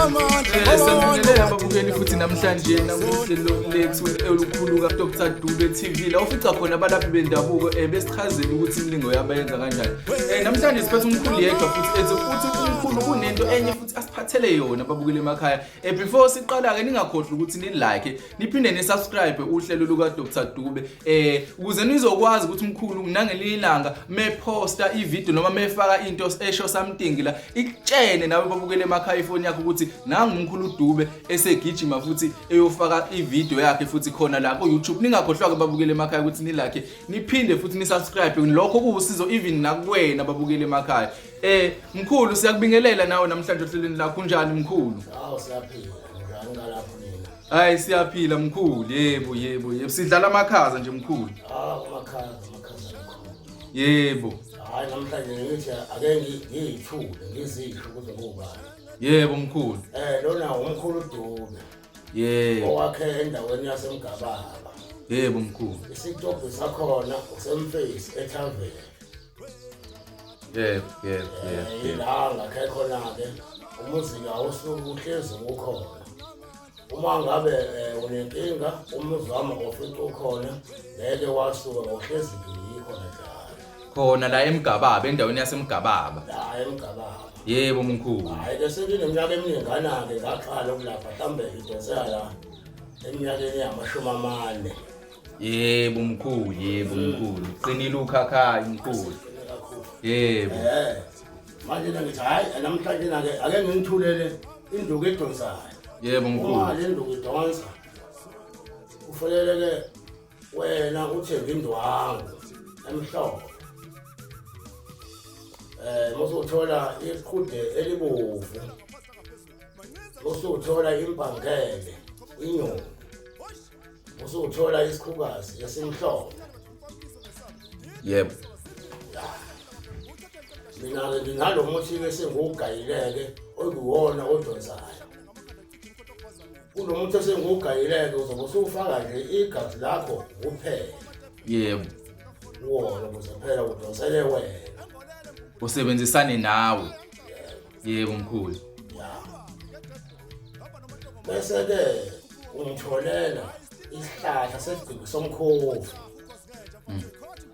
Sanibingelela ababukeli futhi namhlanje nakuhlelo lethu olukhulu ka-Dr Dube TV la ufica khona abalaphi bendabuko besichazela ukuthi imilingo yabo yenza kanjani. Namhlanje siphethe umkhulu yedwa futhi ethi uthi umkhulu kunento enye futhi asiphathele yona ababukeli emakhaya. Before siqala ke ningakhohlwa ukuthi ni like niphinde ni subscribe uhlelo luka Dr Dube ukuze nizokwazi ukuthi umkhulu nangelinye ilanga meposta ivideo noma mefaka into esho something la ikutshene nawe babukele emakhaya ifoni yakho ukuthi nangu umkhulu Dube esegijima futhi eyofaka ivideo yakhe futhi khona la ku YouTube. Ningakhohlwa ke babukele emakhaya ukuthi ni like niphinde futhi ni subscribe, lokho kuwusizo even nakuwena babukele emakhaya. Mkhulu siyakubingelela nawe namhlanje ohlelweni lakho, kunjani mkhulu? Hawu siyaphila, njani ngalapho nina? Hayi siyaphila mkhulu, yebo yebo yebo, sidlala amakhaza nje mkhulu. Hawu amakhaza, amakhaza mkhulu. Yebo. Hayi namhlanje ngithi ake ngiyithule ngizisho ukuthi ngubani. Yebo mkhulu. Lona umkhulu Dube. Yebo. Owakhe endaweni yaseMgababa. Yebo mkhulu. Isitobhi sakhona usemfesi ethaveni. Yebo yebo yebo. Ila ngakhe khona ke umuzi awusuke uhlezi ukhona. Uma ngabe unenkinga umuzi wami ofica ukhona ngeke wasuka ngohlezi ngiyikhona njalo. Khona la eMgababa, endaweni yaseMgababa. La eMgababa. Yebo mkhulu. Hayi ke sekuneminyaka eminingana ke ngaqala ukulapha mhlambe idonsela la eminyakeni yama-40. Yebo mkhulu, yebo mkhulu. Qinile ukhakhayi mkhulu. Yebo. Manje ngithi hayi namhlanje ke ake ngingithulele induku edonsayo. Yebo mkhulu. Uma le nduku idonsa kufanele ke wena uthenge indwangu emhlophe. Mosuthola iqhude elibovu. Usuthola impangele inyoni. Usuthola isikhukazi esimhlophe. Yebo. Mina ke nginalo muthi ke sengiwugayileke okuwona odonsayo. Kulo muthi esengiwugayileke uzobe usufaka nje igazi lakho kuphela. Yebo. Wona ukuze phela udonsele wena. Usebenzisane nawe. Yebo mkhulu. Ya. Bese ke ungitholela isihlahla sesigqibo somkhovu.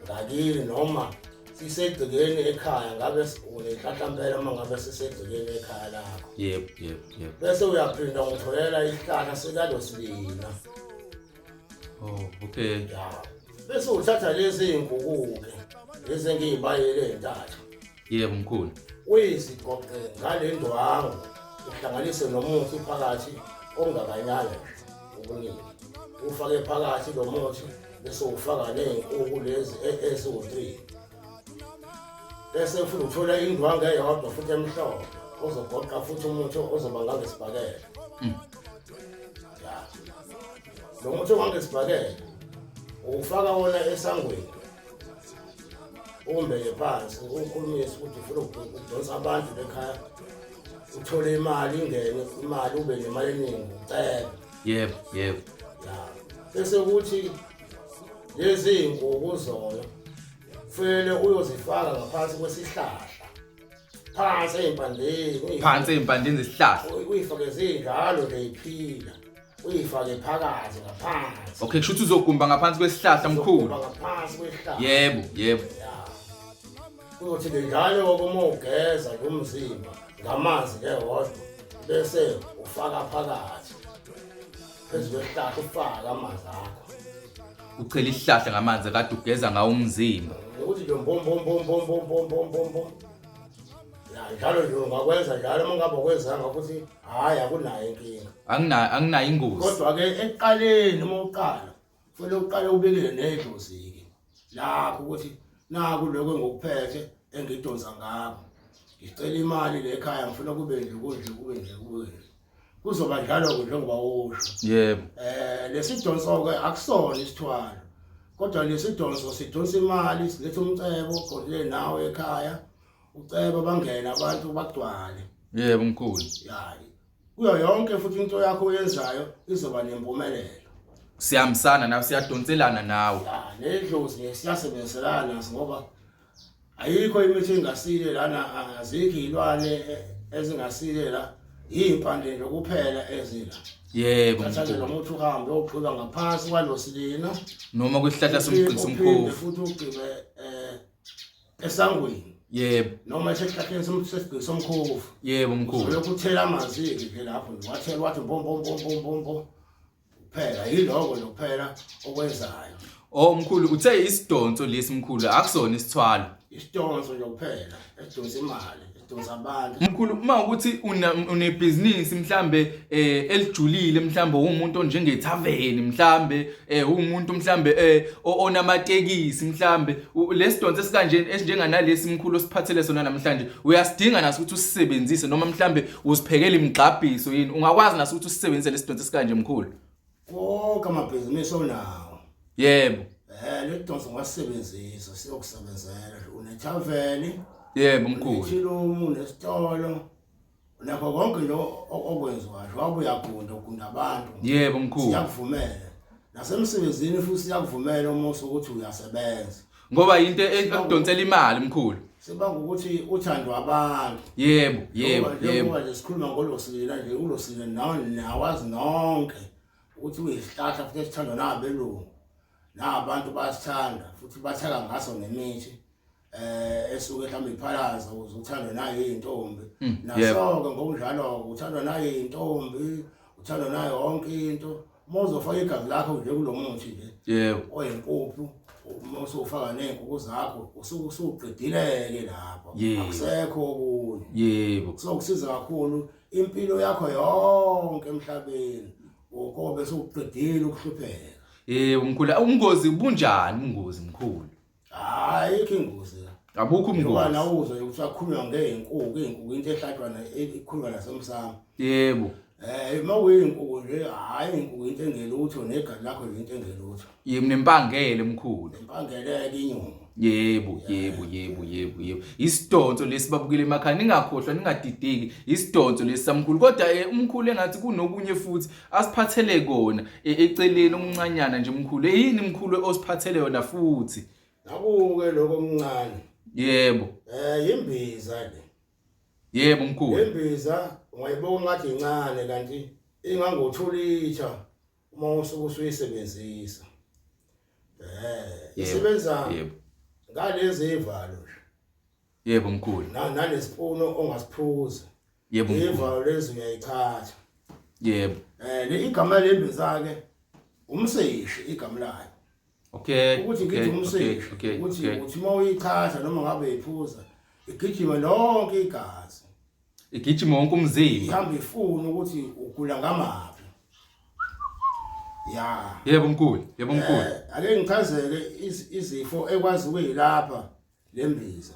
Ngakini noma sisegcekeni ekhaya, ngabe unenhlahla mpela uma ngabe sisegcekeni ekhaya lakho. Yebo yebo yebo. Bese uyaphinda ungitholela isihlahla sikalosibina. Oh, okay. Ya. Bese uthatha lezi zinguku-ke lezi engiyibayele ezintathu. Yebo mkhulu. Uyizigoqe ngale ndwangu uhlanganise nomuthi phakathi ongakanyana nje ubuningi. Ufake phakathi lo muthi bese ufaka ney'nkukhu lezi eziwu-3. Bese futhi uthola indwangu eyodwa futhi emhlophe ozogoqa futhi umuthi ozoba ngangesibhakela. Ya. Lo muthi ongangesibhakela uwufaka wona esangweni. Umbeke phansi ukhulumise ukuthi ufuna ukudonsa abantu ekhaya. Uthole imali ingene imali ube nemali eningi ucebe. Yebo yebo. Ya. Bese kuthi lezi zinguku zona kufanele uyozifaka ngaphansi kwesihlahla. Phansi ey'mpandeni. Phansi ey'mpandeni zesihlahla. Uyifake zinjalo nje iphila. Uyifake phakathi ngaphansi. Okay, kusho ukuthi uzogumba ngaphansi kwesihlahla mkhulu. Uzogumba ngaphansi kwesihlahla. Yebo, yebo. Ya. Uyothi ke njalo uma ugeza nje umzimba ngamanzi ke wodwa bese ufaka phakathi phezu kwesihlahla ufake amanzi akho. Uchela isihlahla ngamanzi kade ugeza ngawo umzimba. Ukuthi nje mbom mbom mbom mbom mbom mbom mbom mbom mbom. Ya njalo nje ungakwenza njalo uma ngabe ukwenzanga futhi hayi akunayo inkinga. Anginayo ingozi. Kodwa ke ekuqaleni uma uqala kufanele uqale ubikele nedlozi ke lakho ukuthi naku lokho engikuphethe engidonsa ngakho. Ngicela imali le ekhaya ngifuna kube nje kunje kube nje kube nje. Kuzoba njalo ke njengoba usho. Yebo. Lesidonso ke akusona isithwalo. Kodwa lesidonso sidonsa imali, siletha umcebo oqondile nawe ekhaya. Ucebo bangena abantu bagcwale. Yebo mkhulu. Ya. Kuyo yonke futhi into yakho oyenzayo izoba nempumelelo. Siyahambisana nawe, siyadonselana nawe. Ya, nedlozi siyasebenzelana naso ngoba ayikho imithi engasile lana, azikho izilwane ezingasile la. Iy'mpande nje kuphela ezila. Yebo Thatha-ke lo mkhulu. muthi uhambe uyogqiba ngaphansi kwalosilina. Noma kwisihlahla somgqisi Uphinde omkhovu. futhi ugqibe esangweni. Yebo. Noma esihlahleni sesigqisi somkhovu. Yebo mkhulu. Uzolokhu uthela amanzi-ke nje lapho nje wathela wathi mbo mbo mbo mbo mbo mbo. Kuphela yiloko nje kuphela okwenzayo. Oh mkhulu uthe isidonso lesi mkhulu akusona isithwalo. Isidonso nje kuphela esidonsa imali, esidonsa abantu. Mkhulu uma ukuthi unebhizinisi mhlambe elijulile mhlambe umuntu onjengethaveni mhlambe umuntu mhlambe onamatekisi mhlambe lesidonso esikanje esinjenganalesi mkhulu osiphathele sona namhlanje uyasidinga naso ukuthi usisebenzise noma mhlambe uziphekela imigxabhiso yini ungakwazi naso ukuthi usisebenzise lesidonso esikanje mkhulu? Wonke amabhizinisi onawo. Yebo. Le donso ungasebenzisa siyokusebenzela unethaveni. Yebo mkhulu. Unethilumu, unesitolo. Nakho konke nje okwenziwayo wabe uyagunda ugunda abantu. Yebo mkhulu. Siyakuvumela. Nasemsebenzini futhi siyakuvumela uma usukuthi uyasebenza. Ngoba into ekudonsela imali mkhulu. Sibanga ukuthi uthandwa abantu. Yebo, yebo, Ngoba yebo. njengoba nje sikhuluma ngolosila nje ulosila nawe nawazi nonke ukuthi uyisihlahla futhi esithandwa nabelungu. Nabantu bayasithanda futhi bathaka ngaso nemithi esuke mhlawumbe iphalaza ukuze uthandwe nayo intombi. Naso-ke ngokunjalo uthandwa nayo intombi, uthandwa nayo yonke into. Uma uzofaka igazi lakho nje kulo muthi nje. Yebo. Oyimpuphu uma usufaka nezinkukhu zakho usuke usuqedileke lapho. Yebo. Akusekho okunye. Yebo. Sokusiza kakhulu impilo yakho yonke emhlabeni. Ukobe usuqedile ukuhlupheka. Yebo mkhulu, ubungozi bunjani ubungozi mkhulu? Hayi ikho ingozi. Abukho ubungozi. Ngoba nawe uzwe ukuthi akhulunywa ngey'nkukhu, iy'nkukhu into ehlatshwa ikhulunywa nasemsamo. Yebo. Uma kuyinkukhu nje, hhayi inkukhu into engelutho negazi lakho nje into engelutho. Yebo nempangele mkhulu. Nempangele-ke inyuma. Yebo, yebo, yebo, yebo, yebo. Isidonso lesi babukele emakhaya ningakhohlwa ningadideki. Isidonso lesi samkhulu kodwa umkhulu engathi kunokunye futhi asiphathele kona eceleni omncanyana nje mkhulu. Yini mkhulu osiphathele yona futhi? Nakuke lokho omncane. Yebo. Yimbiza le. Yebo mkhulu. Imbiza ungayibuka ngathi incane kanti ingango2 litha uma usuke usuyisebenzisa. Isebenza ngalezi ivalo nje. Yebo mkhulu. Nalesipuno ongasiphuza. Yebo mkhulu. Ivalo lezi uyayichatha. Yebo. Le igama lembiza ke umseshi igama layo. Okay. Ukuthi ngithi umseshi ukuthi uthi uma uyichatha noma ngabe iphuza igijima lonke igazi. Igijima wonke umzimba. Ihamba ifuna ukuthi ugula ngamaphi. Ya. Yebo mkhulu, yebo mkhulu. Ake ngichazele izifo ekwazi ukuyilapha lembiza.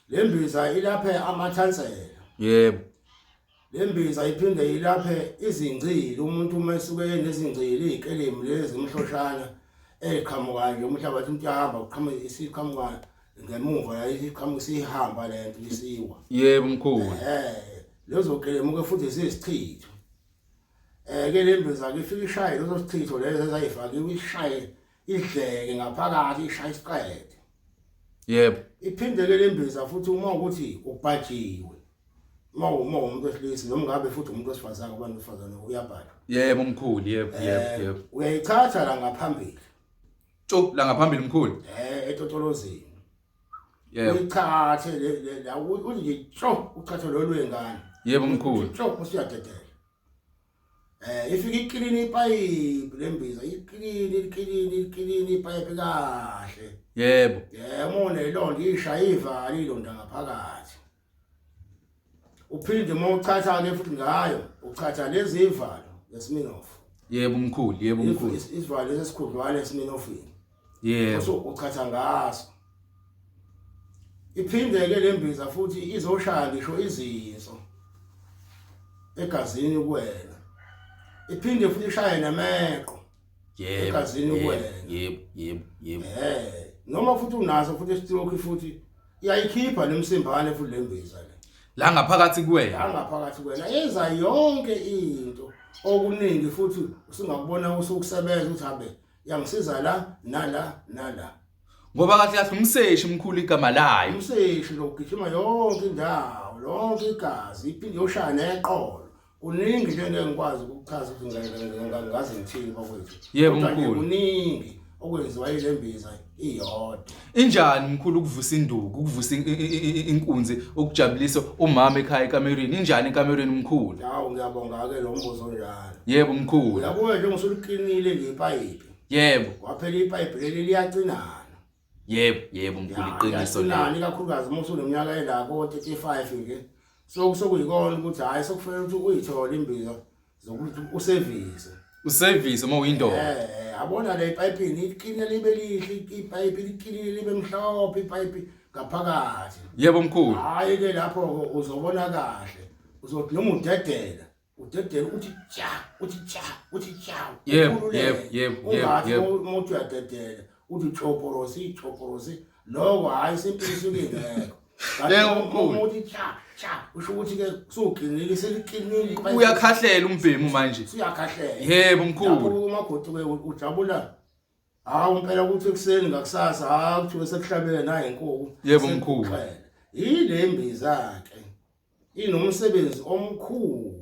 Lembiza ilaphe amathansela. Yebo. Lembiza iphinde ilaphe izingcili, umuntu uma esuke enezingcili izikelemu lezi emhloshana eqhamuka nje umhlabathi umuntu uyahamba uqhamuka isiqhamuka ngemuva yayiqhamuka isihamba lento isiwa. Yebo mkhulu. Lezo kelemu ke futhi ziyisichitho. Ke lembiza ke ifika ishaye lezo sichitho lezo ezayifakiwe ishaye idleke ngaphakathi ishaye isiqede. Yebo. Iphinde ke lembiza futhi uma ukuthi ubhajiwe. Uma umuntu wesilisa noma ngabe futhi umuntu wesifazane abantu besifazane uyabhajwa. Yebo mkhulu, yebo, yebo, yebo. Uyayichatha la ngaphambili. Tjo la ngaphambili mkhulu. Etotolozini. Yebo. Uyichathe le la uthi nje tjo uchathe lo lwengane. Yebo mkhulu. Tjo usiyadedela. Ifika iklini ipayipi lembiza, iklini iklini iklini ipayipi kahle. Yebo. Yebo, unelonda ishaya ivali ilonda ngaphakathi. Uphinde uma uchatha ke futhi ngayo, uchatha lezi ivalo leSminoff. Yebo mkhulu, yebo mkhulu. Isivalo lesikhudlwana eSminoffini. Yebo. So uchatha ngaso. Iphinde ke lembiza futhi izoshaya ngisho izinso egazini kuwena. Iphinde futhi ishaye nameqo. Yebo. Egazini kuwena. Yebo, yebo, yebo. Noma futhi unaso futhi istroke futhi iyayikhipha lemsimbane futhi lembiza le. La ngaphakathi kuwena. La ngaphakathi kuwena yenza yonke into okuningi futhi usungakubona usukusebenza ukuthi habe yangisiza la nala nala. Ngoba kahle kahle umseshi mkhulu igama layo. Umseshi lo ugijima yonke indawo. Lonke igazi iphinde yoshaya neqolo. Kuningi nje ngeke ngikwazi ukuchaza ukuthi ngaze ngithini bakwethu. Yebo, Kodwa nje mkhulu. Kuningi okwenziwa yile mbiza iyodwa. Injani mkhulu ukuvusa induku, ukuvusa inkunzi, ukujabulisa umama ekhaya ekamerweni? Injani ekamerweni mkhulu? Hawu, ngiyabonga-ke lo mbuzo onjalo. Yebo mkhulu. Uyabuya nje usuliqinile nje ipayipi. Waphela ipayipi leli liyacinana. Yebo, yebo mkhulu, iqiniso lelo. Liyacinana ikakhulukazi uma usuneminyaka ela ko-35 nje. So sokuyikona ukuthi hhayi sekufanele ukuthi uyithole imbiza zokuthi usevise. Usevise uma uyindoda. Yabona le ipayipini iqine libe lihle, ipayipi liqinile libe mhlophe ipayipi ngaphakathi. Yebo mkhulu. Hayi ke lapho uzobona kahle. Uzothi noma udedela, udedela uthi tya, uthi tya, uthi tya. Yebo, Ukhululeke. yebo, yebo, yebo, Ungathi yebo. uma uthi uyadedela, uthi choporosi, choporosi. Lokho hayi simpilo isuke ingekho. Kanti Yebo, uma mkhulu. uthi tya, tya, usho ukuthi ke usuqinile, seliqinile ipayipi. Uyakhahlela umbhemu manje. Usuyakhahlela. Yebo mkhulu. Lapho umakoti ke ujabula. Hawu impela ukuthi ekuseni ngakusasa, hawu kuthiwe sekuhlabele nayi inkukhu. Yebo, mkhulu. Sekuxhele. Yile mbiza ke inomsebenzi omkhulu.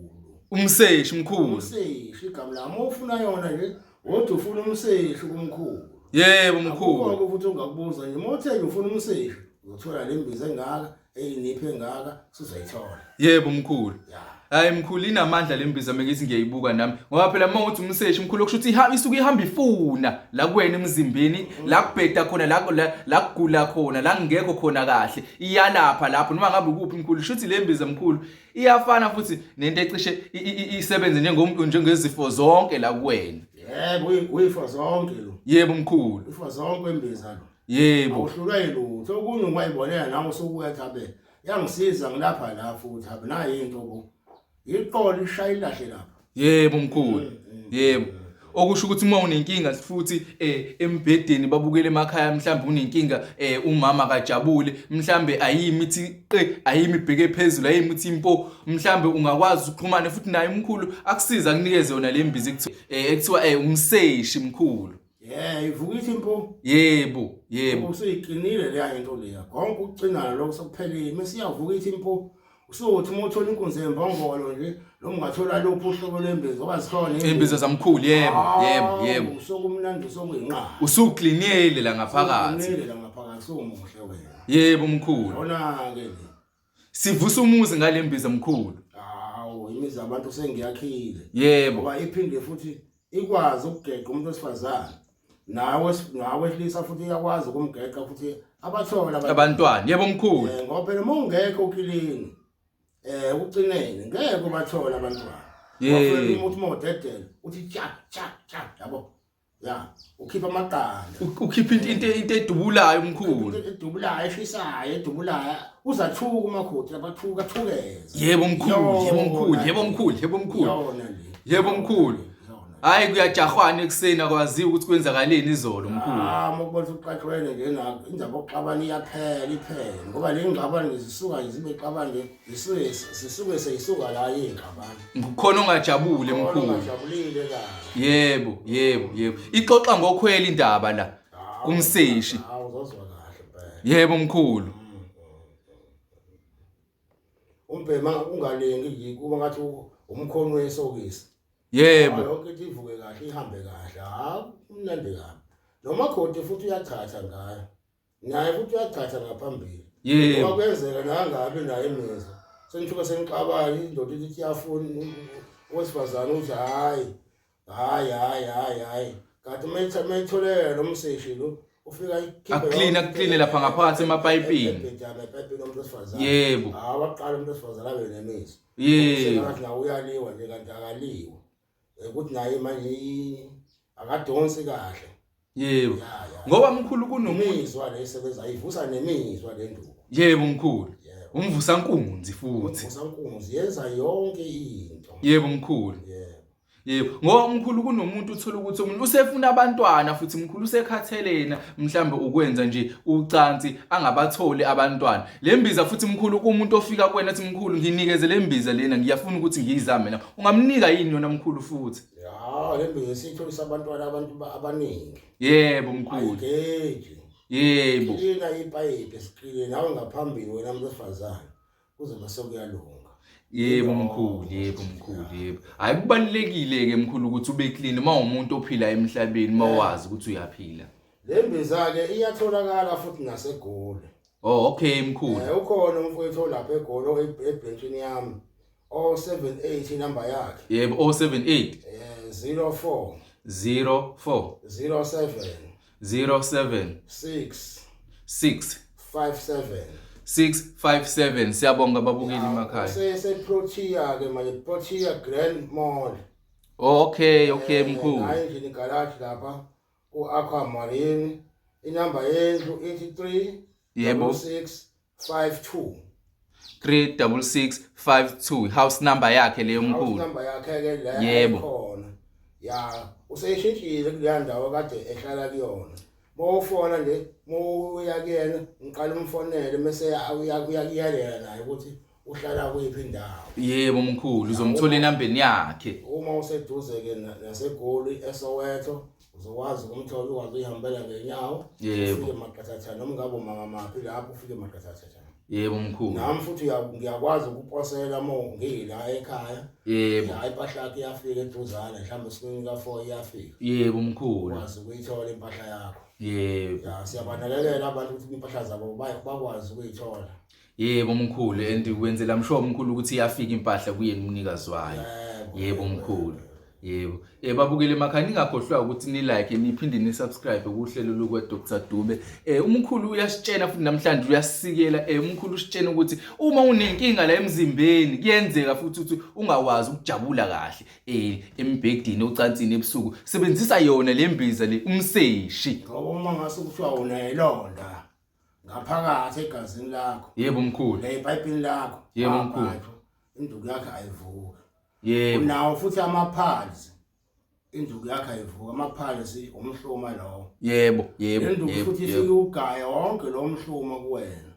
Umseshi mkhulu. Umseshi igama lami ufuna yona nje, wodwa ufuna umseshi kumkhulu. Yebo mkhulu. Akukho futhi ongakubuza nje, uma uthe nje ufuna umseshi, uzothola le mbiza engaka, eyiniphi engaka, sizoyithola. Yebo mkhulu. Ya. Hayi mkhulu, inamandla le mbiza mengithi ngiyayibuka nami. Ngoba phela uma uthi umseshi mkhulu kusho ukuthi isuke ihamba ifuna la kuwena emzimbeni, la kubheda khona, la kugula khona, la ngekho khona kahle. Iyalapha lapho noma ngabe ukuphi mkhulu. Kusho ukuthi le mbiza mkhulu iyafana futhi nento ecishe isebenze njengezifo zonke la kuwena. Yebo, uyifo zonke lo. Yebo mkhulu. Uyifo zonke imbiza lo. Yebo. Awuhlulwa yilutho, okunye ungayibonela nawe usukuya thabe. Yangisiza ngilapha la futhi, habe nayi into bo. Iqolo ishaya ilahle lapha. Yebo mkhulu. Yebo. Okusho ukuthi uma unenkinga futhi embhedeni babukele emakhaya, mhlawumbe unenkinga umama akajabule, mhlawumbe ayimi ithi qe, ayimi ibheke phezulu, ayimi ithi impo, mhlawumbe ungakwazi ukuxhumana futhi naye umkhulu akusiza akunikeze yona le mbiza ekuthiwa umseshi mkhulu. Yeah, ivuka ithi impo. Yebo, yebo. Usuyiqinile leya into leya. Konke ukucinana lokho sekuphelile. Mase iyavuka ithi impo. Usuthi uma uthola inkunzi yembongolo nje, noma ungathola luphi uhlobo lwembiza ngoba zikhona Imbiza zamkhulu, yebo, yebo, yebo. Usokumnandi usokuyinqaba. Usuklinile la ngaphakathi. Usuklinile la ngaphakathi, sumuhle wena. Yebo mkhulu. Yona ke le. Sivusa umuzi ngale mbiza mkhulu. Hawu, imizi abantu sengiyakhile. Yebo. Ngoba iphinde futhi ikwazi ukugeqa umuntu wesifazane. Nawe wesilisa futhi iyakwazi ukumgeqa futhi abathole abantwana. Yebo mkhulu. Ngoba phela uma ungekho ukilini, ucinene ngeke ubathole abantwana. Yebo. Ngoba umuntu uma udedela uthi tya tya tya, yabo. Ya, ukhipha amaqanda. Ukhipha into edubulayo mkhulu. Into edubulayo, eshisayo, edubulayo. Uzathuka umakoti, abathuka athukeze. Yebo mkhulu, yebo mkhulu, yebo mkhulu, yebo mkhulu. Yona le. Yebo mkhulu. Hayi kuyajahwana ekuseni akwaziwa ukuthi kwenzakaleni izolo mkhulu. Ah, uma ukubona uqaqwene nje nakho indaba yokuxabana iyaphela iphele ngoba le ngxabano zisuka nje zibe xabana nje zisuke seyisuka la ingxabano. Kukhona ongajabule Kukhona mkhulu. ongajabulile kahle. Yebo, yebo, yebo. Ixoxa ngokhwela indaba la kumseshi. Hawu, uzozwa kahle impela. Yebo mkhulu. Umbhema ungalengi nje kuba ngathi umkhono wesokisi. Yebo. Hawu, yonke into ivuke kahle ihambe kahle. Hawu, umnandi kabi. Nomakoti futhi uyachatha ngayo. Naye futhi uyachatha ngaphambili. Yebo. Ngoba kuyenzeka nangabe naye imizwa. Senithuka senixabana indoda ithi iyafuna owesifazane uthi hayi. Hayi, hayi, hayi, hayi. Kanti mayitholele lo mseshi lo ufika ikhiphe Akukline, yonke akukline lapha ngaphansi emapayipini. Ebhedana, epayipini lomuntu wesifazane. Yebo. Hawu, waqala umuntu wesifazane abe nemizwa. Yebo. Sengathi nawe uyaliwa nje kanti akaliwa. Ukuthi naye manje akadonsi kahle. Yebo. Ya, ya. Ngoba mkhulu kunomuntu Imizwa le isebenza ivusa nemizwa le nduku. Yebo mkhulu. Yebo. Umvusa nkunzi futhi. Umvusa nkunzi yenza yonke into. Yebo mkhulu. Yebo. Yebo, ngoba mkhulu kunomuntu uthola ukuthi umuntu usefuna abantwana futhi mkhulu usekhathelena mhlambe ukwenza nje ucansi angabatholi abantwana. Le mbiza futhi mkhulu kumuntu ofika kuwena athi mkhulu nginikeze le mbiza lena ngiyafuna ukuthi ngiyizame na. Ungamnika yini yona mkhulu futhi? Ya, le mbiza isitholisa abantwana abantu abaningi. Yebo mkhulu. Ayigeji. Yebo. Lina ipayipi esiqile nawe ngaphambili wena muntu wesifazane. Kuzobe sekuyalunga. Yebo mkhulu, yebo mkhulu, yebo. Hayi kubalulekile ke mkhulu ukuthi ube clean uma umuntu ophila emhlabeni uma wazi ukuthi uyaphila. Le mbiza ke iyatholakala futhi naseGoli. Oh okay mkhulu. Eh ukhona umfowethu olapha eGoli ebhenchini yami. 078 inamba yakhe. Yebo 078. Eh 04 04 07 07 6 6 57 657 siyabonga babukeli emakhaya. Sese Protea ke manje Protea Grand Mall. Oh, okay okay mkhulu. Hayi nje garage lapha ku Aquamarine inamba yendlu ithi 3 Yebo. 6 52 36652 house number yakhe leyo house mkhulu. number yakhe ke la Yebo. khona ya useyishintshile kuleya ndawo kade ehlala kuyona mawufona nje mawuya kuyena ngiqala umfonele mase uyakuyalela naye ukuthi uhlala kuyiphi indawo. Yebo mkhulu uzomthola enambeni yakhe. Uma useduze ke naseGoli eSoweto uzokwazi ukumthola ukwazi uyihambela ngenyawo. Yebo. Ufike maqathatha noma ngabe umama maphi lapho ufike maqathatha. Yebo mkhulu. Nami futhi ngiyakwazi ukuposela uma ngila ekhaya. Yebo. Ya impahla yakho iyafika eduzane mhlawumbe esukwini ka-4 iyafika. Yebo mkhulu. Ukwazi ukuyithola impahla yakho. Yebo. Ya siyabanakekela abantu ukuthi impahla zabo bakwazi ukuyithola. Yebo mkhulu and wenzela msho mkhulu ukuthi iyafika impahla kuyena umnikazi wayo. Yebo mkhulu. Yebo. Babukele emakhaya ningakhohlwa ukuthi ni like niphinde ni subscribe kuhlelo lukwa Dr Dube. Umkhulu uyasitshena futhi namhlanje uyasikela umkhulu usitshena ukuthi uma unenkinga la emzimbeni kuyenzeka futhi ukuthi ungawazi ukujabula kahle embhedeni ocansini ebusuku. Sebenzisa yona le mbiza le umseshi. Ngoba uma ngase kuthiwa unelonda ngaphakathi egazini lakho. Yebo mkhulu. Nebhayibhini lakho. Yebo mkhulu. Induku yakhe ayivuki. Yebo. Unawo futhi amaphalizi. Induku yakhe ayivuka, amaphalizi umhluma lowo. Yebo, yebo. Induku futhi ifike ugaya wonke lo mhluma kuwena.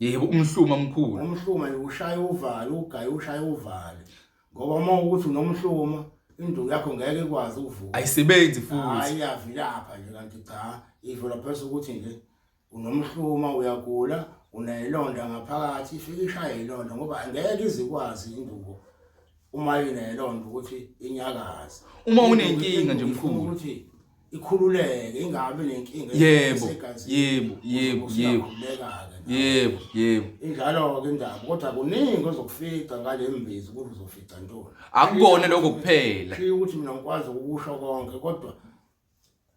Yebo, umhluma mkhulu. Umhluma nje ushaya uvale, ugaya ushaya uvale. Ngoba uma ukuthi unomhluma induku yakho ngeke ikwazi ukuvuka. Ayisebenzi futhi. Hayi iyavilapha nje kanti cha, ivula phezulu ukuthi nje unomhluma uyagula, unayilonda ngaphakathi, ifike ishaye ilonda ngoba angeke izikwazi induku uma inelonda ukuthi inyakaze. Uma unenkinga nje mkhulu ukuthi ikhululeke ingabi nenkinga. Yebo, yebo, yebo, yebo. Yebo, yebo. Injalo ke indaba kodwa kuningi ozokufica ngale mbizo ukuthi uzofica ntoni. Akukona lokho kuphela. Kusho ukuthi mina ngikwazi ukusho konke kodwa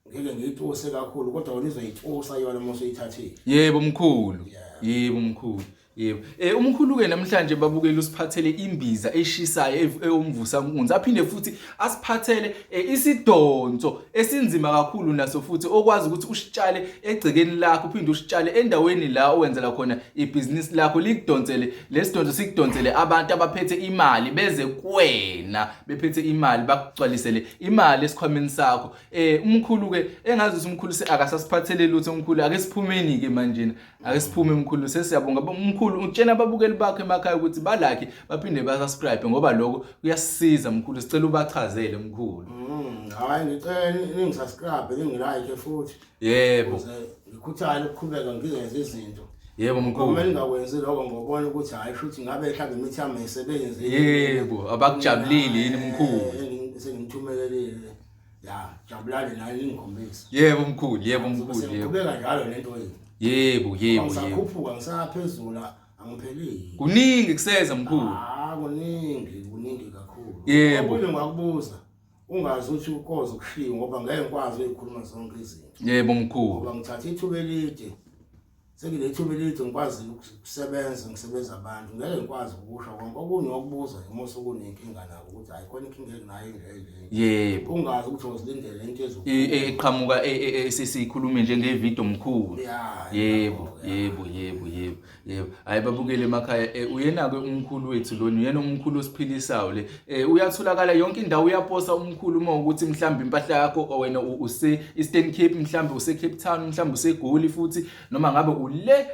ngeke ngiyituse kakhulu kodwa wena uzoyitusa yona uma usuyithathile. Yebo mkhulu. Yebo mkhulu. Yebo. Umkhulu ke namhlanje babukela usiphathele imbiza eshisayo ewumvusa nkunzi aphinde futhi asiphathele isidonso esinzima kakhulu naso futhi okwazi ukuthi usitshale egcekeni lakho uphinde usitshale endaweni la owenzela khona ibhizinisi lakho likudonsele lesidonso sikudonsele abantu abaphethe imali beze kuwena bephethe imali bakugcwalisele imali esikhwameni sakho. Umkhulu ke engazi ukuthi umkhulu akasasiphathele lutho umkhulu ake siphumeni ke manje ake siphume mkhulu sesiyabonga umkhulu utshena ababukeli bakho emakhaya ukuthi balike baphinde basubscribe ngoba lokho kuyasisiza mkhulu sicela ubachazele mkhulu. Hayi ngicela ningisubscribe ningilike futhi. Yebo. Ngikhuthale ukuqhubeka ngizenze izinto. Yebo mkhulu. Uma ningakwenzi lokho ngobona ukuthi hayi shuthi ngabe mhlawumbe imithi yami ayisebenzi. Yebo, abakujabulile yini mkhulu? Sengithumelelile. Ya, jabulani nani ningikhombise. Yebo mkhulu, yebo mkhulu, yebo. Ngiqhubeka njalo lento yini. Yebo, yebo, yebo. Ngisakhuphuka ngisaphezulu angiphelile. Kuningi kuseza mkhulu. Ah, kuningi, kuningi kakhulu. Yebo. Okunye ngakubuza. Ungazi ukuthi ukoze ukushiya ngoba ngeke ngikwazi ukukhuluma zonke izinto. Yebo mkhulu. Ngoba ngithatha ithuba elide. Senginethuba elide ngikwazi ukusebenza ngisebenza abantu ngeke ngikwazi ukusho konke okunye okubuza uma usukunenkinga nako ukuthi hayi khona inkinga enginayo nje. Yebo. Ungazi ukuthi uzilindele into ezokuza. Eqhamuka sesikhulume njengevideo mkhulu. Yebo, yebo, yebo, yebo. Yebo. Hayi babukele emakhaya uyena ke umkhulu wethu lona uyena umkhulu osiphilisayo le. Uyatholakala yonke indawo uyaposa umkhulu uma ukuthi mhlawumbe impahla yakho wena use Eastern Cape mhlawumbe use Cape Town mhlawumbe useGoli futhi noma ngabe ule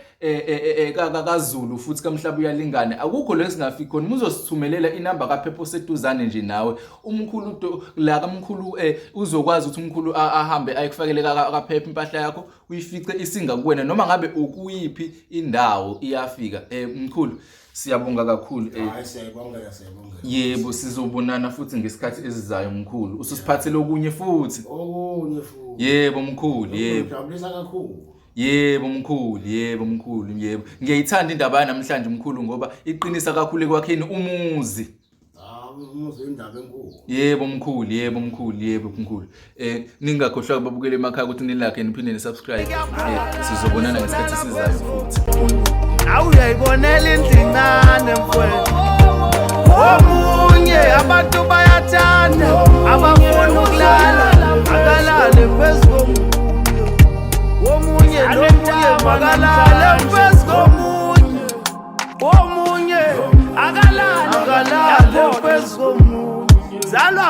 kaZulu futhi kamhlaba uyalingana akukho lesingafiki khona uzosithumelela inamba kaPhepho seduzane nje nawe umkhulu la kamkhulu uzokwazi ukuthi umkhulu ahambe ayikufakele kaPhepho impahla yakho uyifice isinga kuwena noma ngabe ukuyiphi indawo iyafika. Mkhulu Siyabonga kakhulu. Hayi, siyayibongela, siyayibongela. Yebo, sizobonana futhi ngesikhathi esizayo mkhulu. Ususiphathele okunye futhi. Okunye futhi. Yebo mkhulu, yebo. Ngijabulisa kakhulu. Yebo mkhulu, yebo mkhulu, yebo. Ngiyayithanda indaba yanamhlanje mkhulu ngoba iqinisa kakhulu ekwakheni umuzi. Hawu, umuzi indaba enkulu. Yebo mkhulu, yebo mkhulu, yebo mkhulu. Ningakhohlwa babukele emakhaya ukuthi nilike niphinde nisubscribe. Sizobonana ngesikhathi esizayo futhi. Nawe uyayibonela indlu incane mfwethu. Omunye abantu bayathanda, abafuni ukulala, akalale phezu komunye. Omunye nomunye makalale phezu komunye. Omunye akalale, akalale phezu komunye. Zalwa.